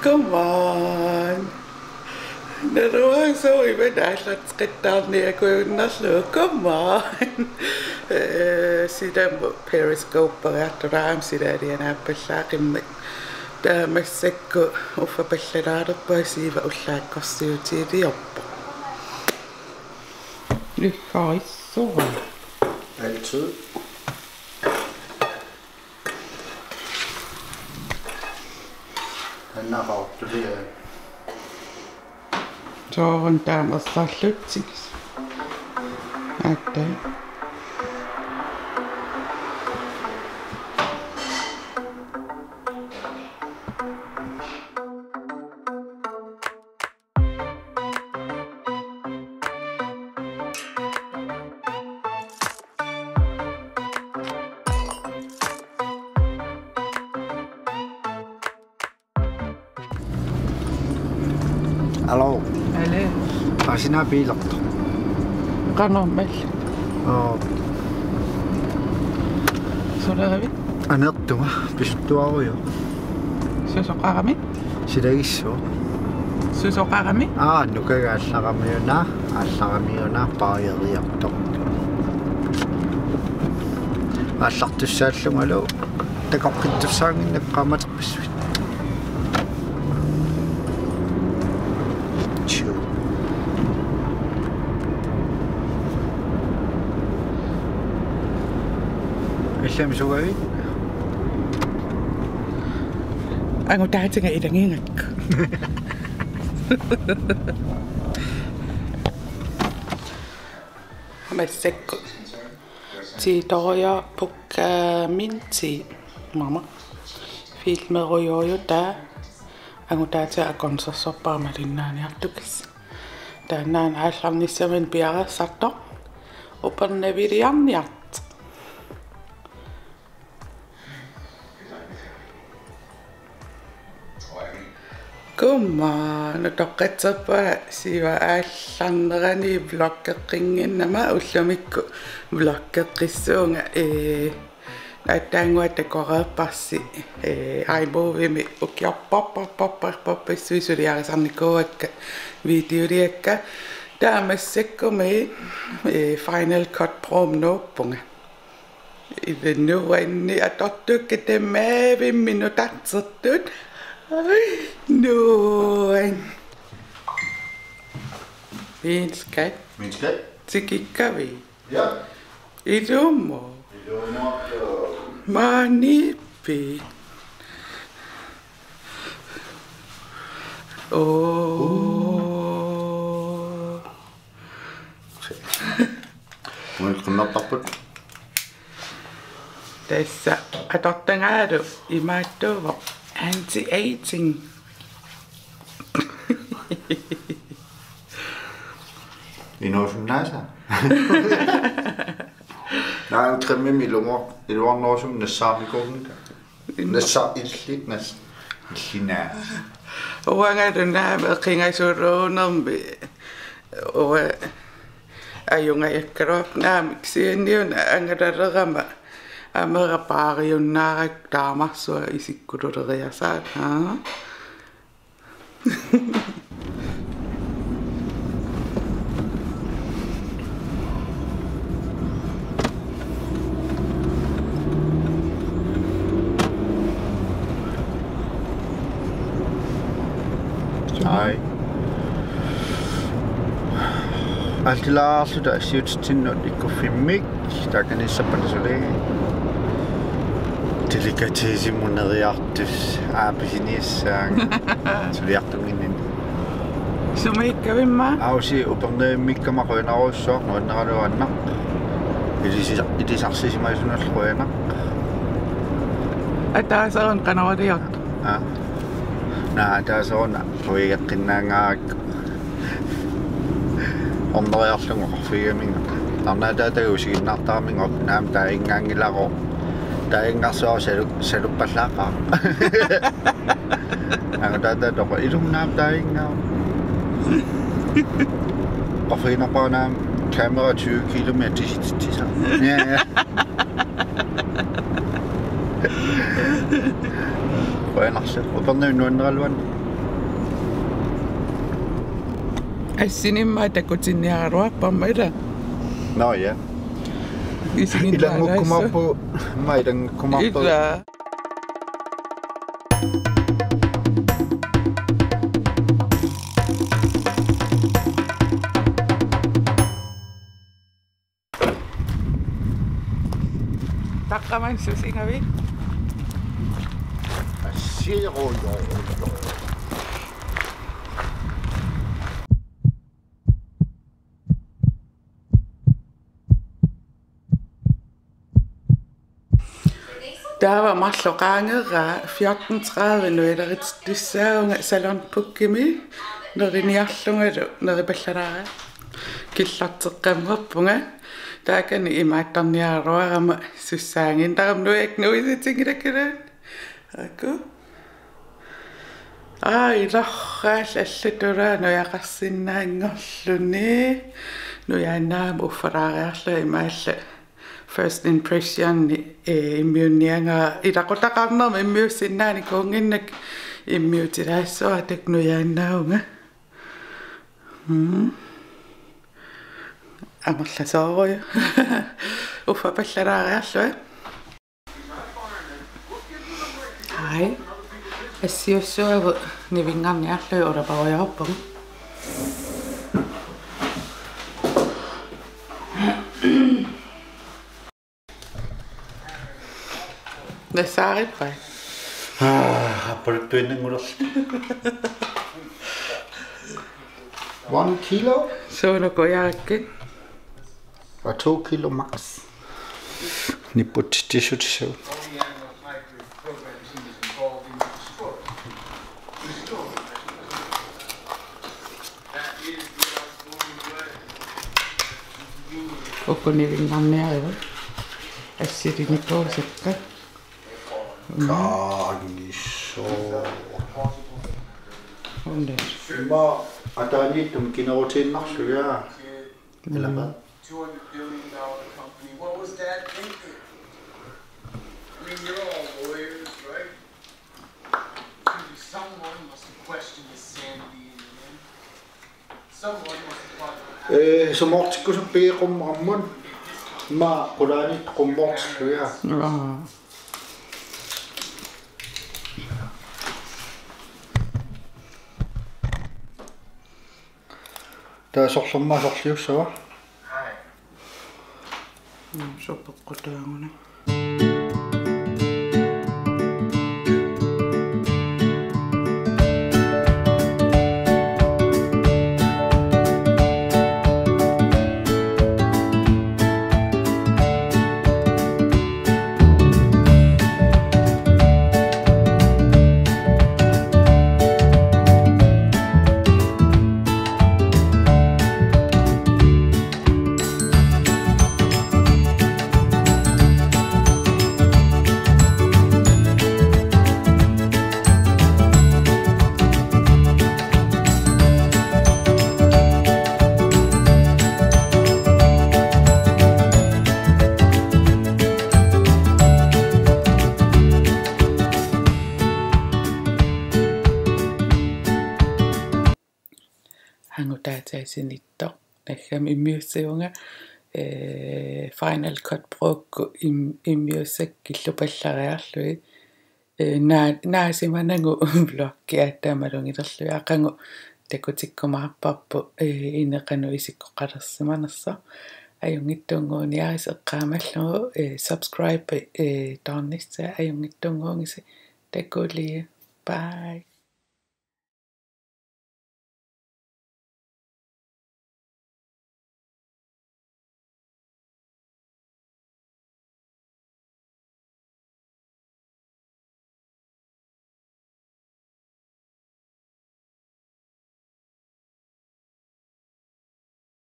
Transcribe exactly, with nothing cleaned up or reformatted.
Come on. Naluara sooq imannak aallarteqqittarniarunnaarlugu. Come on. Eh, silammut Periscope-riartulaarami silaalianaappallaaqqimmat. Taava massakkut uffa pallalaarpaa, Siiva ullaakkorsiutiliorpoq. Illuarissavara. Altid. Han har råbt det der. Soorunami taama ersarlutsigu. Aatsaat. Aluu. Aluu. Asina biilertoq. Qanormilli. Oo. Suleqavit? Anertunga, pisuttuarujoq. Susoqarami? Silagissuaq. Susoqarami? Aa, nukagaq aallaramiuna, aallaramiuna paajeriartoq. Aallartussaallungalu, takoqqittussaannginnakku qaammaterpassuit. Tju. Ilami sugavit? Angutaatiga ilagigakku. Massakkut. Tiitoriarpukka minti. Mama. Filmerujoorluta. Angutaatiga akornusersorpara malinnaaniartukassi. Taannaana aallarnissaminut piareersartoq. Upernaviliarniartoq. Come on, utoqqatserpunga Siiva aallarnerani vloggeqqinnginnama, ullumikkut vloggeqqissuunga, ee, aatsaannguaq takoreerparsi, ee, iMovie-mi ukiorparparparparpassuit suliarisarnikuuakka videoliakka. Taava massakkummi, ee, Final Cut Pro-mi nuuppunga. Ilinnuanni atortukka tamaavimmi nutartertut. Nuan. Min skat. Min skat. Tikikkavit? Ja. Ilumut. Ilumut. Maaniippi. Oo. Mun qimmertarput. Tassa atortagaalu imaattuuvoq anti-aging. Inuusunnaasa. Naamik crememi ilumoor-, iluarnerusumik nassaarnikuunngilaq. Nassa illit nas-, illinaa. Uangalu naamik eqingasuluunermi. Uanga ajungajakkaluarpoq naamik kisianni una angalalerama amera paariunnaarakku taamarsuaq isikkululeriasaat, aa? Ai. Aaltilaarluta assiutitsinnut ikkuffimmik. Takanissappat suli. Delikatessimut neriartussaq aappasiniassaanga. Suliartunnginninni. Sumiikkavimma? Ausi upernavimmikkamma qujanarsuaq nuanneraluannaq. Ilisi-, ilisarsisimasunnullu qujanaq. Ataaseq una qanoq iliortoq? Aa. Naa, ataaseq una quigeqqinnaanngaarakku. Orneriarlugu oqarfigigaminga. Arnaataataga usiginnaartaramiga naamik taaginngaanngilaroq. Taaginngarsuaq salu-, saluppallaaqaaq. Angutaataata oqarpoq ilumut naamik taaginngaavoq. Oqarfiginerpaaq naamik kamera tyve kilometer tisitsitisa. Ja, ja. Qujanarsuaq. Upernavimmik nuanneraluannaq. Assinimmi takutinniaraluarparma ila. Nå ja. Isiginnaalaassaaq. Ilanngukkumaarpugut, ma ilanngukkumaarpugut. Ila. Taqqaman susingavi. Assi, oi, oi, oi, oi. Taava marluk qaangeraa fjorten tredive nuilerittussaavunga Salon Pukkimi neriniarlungalu neripallalaarlunga. Killarteqqammerpunga. Taakani imaattarniaraluarama sussaannginnaramik nuiak nuisitinngilakkaluarlunga. Aaku. Aa, ilorraal allatulaa nujaqarsinnaanngorluni. Nujaannaamik uffalaariarlunga imaallaat first impression, eh, immiunniagara ilaqutaqarnermik immiussinnaanik kuunnginnakku immiutilaassuara taakku nujaannaavunga. Mm. Amerlasoorujuk. Uffapallalaariarlunga. Hej. Assiussuavut nivinngarniarlugit ulaparujoorpugut. Nassaarippai? Ah, appaluttuinnanngulerluta. One kilo? Suunuku jaakkit? Og to kilo max. Nipput tissutissavut. Uku nivinngarniarivut. Assilinikuusakka. Kaagiso. Unde. Ima ataaniittumik kinerutiinnarlugit, ja. Ilaa. Two hundred billion dollar company. What was Dad thinking? I mean, you're all lawyers, right? Someone must have questioned his sanity in the end. Someone must have thought about Eh, sumoortikkusuppigiuk qummukarmut? Ima qulaaniittut qummukartillugit. Aa. Taava sorlermaa sorliussava? Mm, soorlu peqqutaagunik. Angutaataasinittoq. Naggami immiussivunga, eh, Final Cut Pro-kkut im-, immiussakkillu pallariarlugit. Eh, naa-, naasimanagu vloggi aatsaat malugilerlugit aqagu takutikkumaarparput, eh, ineqanut isikkoqalersimanersoq. Ajunngitsunnguuniarisi eqqaamallugu, eh, subscribe, eh, toornissaa ajunngitsunnguugisi takuliuk. Bye.